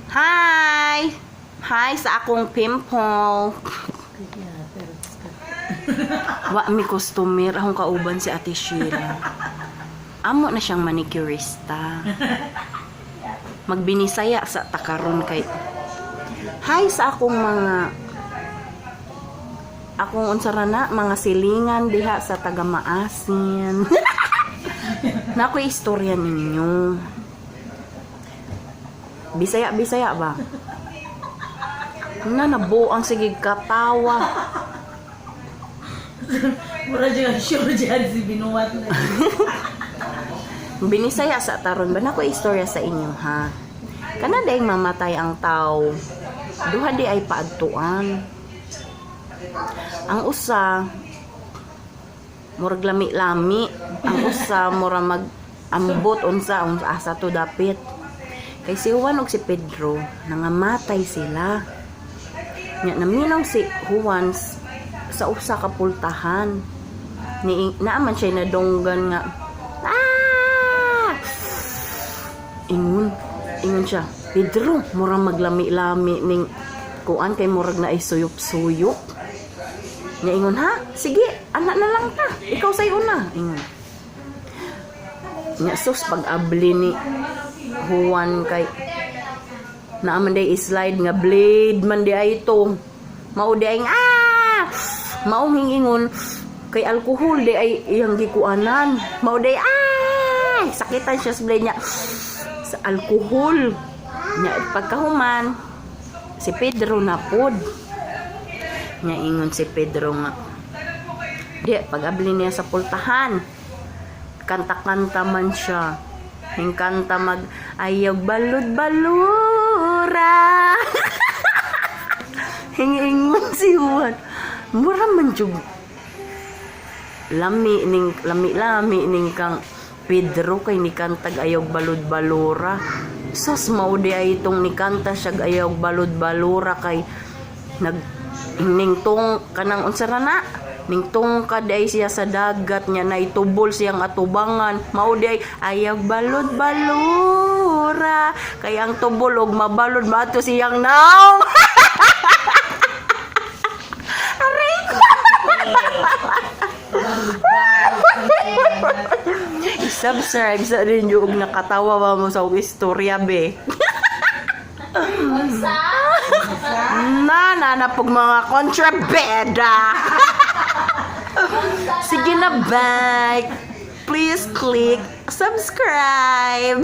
Hi! Hi sa akong pimple. Wa mi customer akong kauban si Ate Sheila. Amo na siyang manicurista. Magbinisaya sa takaron kay. Hi sa akong mga akong unsa ra na mga silingan diha sa taga Maasin. Na ako'y istorya ninyo. Bisaya, Bisaya ba? Na nabuang sige katawa. Mura dyan, sure dyan si binuwat na. Binisaya sa taron ba na ko istorya sa inyo, ha? Kana day mamatay ang tao. Duha di ay paadtuan. Ang usa murag lami-lami, ang usa mura mag ambot unsa unsa asa to dapit. Kay si Juan ug si Pedro nangamatay sila. Nya naminaw si Juan sa usa ka pultahan. Ni naaman siya nadunggan nga ah! Ingon, ingon siya, "Pedro, mura maglami-lami ning kuan kay murag na ay suyop-suyop." Nya ingon, "Ha? Sige, anak na lang ta. Ikaw say una." Ingon. Nya sus pag-abli ni Juan kay naaman day slide nga blade man di ay ito. Mao di ay ah! Maong hingingon kay alkohol di ay iyang gikuanan. Mao di ay ah! Sakitan siya sa blade niya sa alkohol. Nya pagkahuman si Pedro na pod. Nya ingon si Pedro nga di pag-abli niya sa pultahan kanta-kanta man siya. Yung kanta mag ayaw balud balura. Hingingon si Juan. Mura man jud lami ning lami lami ning kang Pedro kay ni kantag ayaw balud balura. Sus mao di ay itong ni kanta siya ayaw balud balura kay nag ningtong kanang unsa ra na ningtong ka di ay siya sa dagat niya na itubol siyang atubangan mao di ay ayaw balod balura kay ang tubol og mabalod maato siyang naong. Aray! I-subscribe sa rin yung nakatawa ba mo sa akong istorya be. Na na na pag mga kontrabeda. Sige na, bye. Please click subscribe.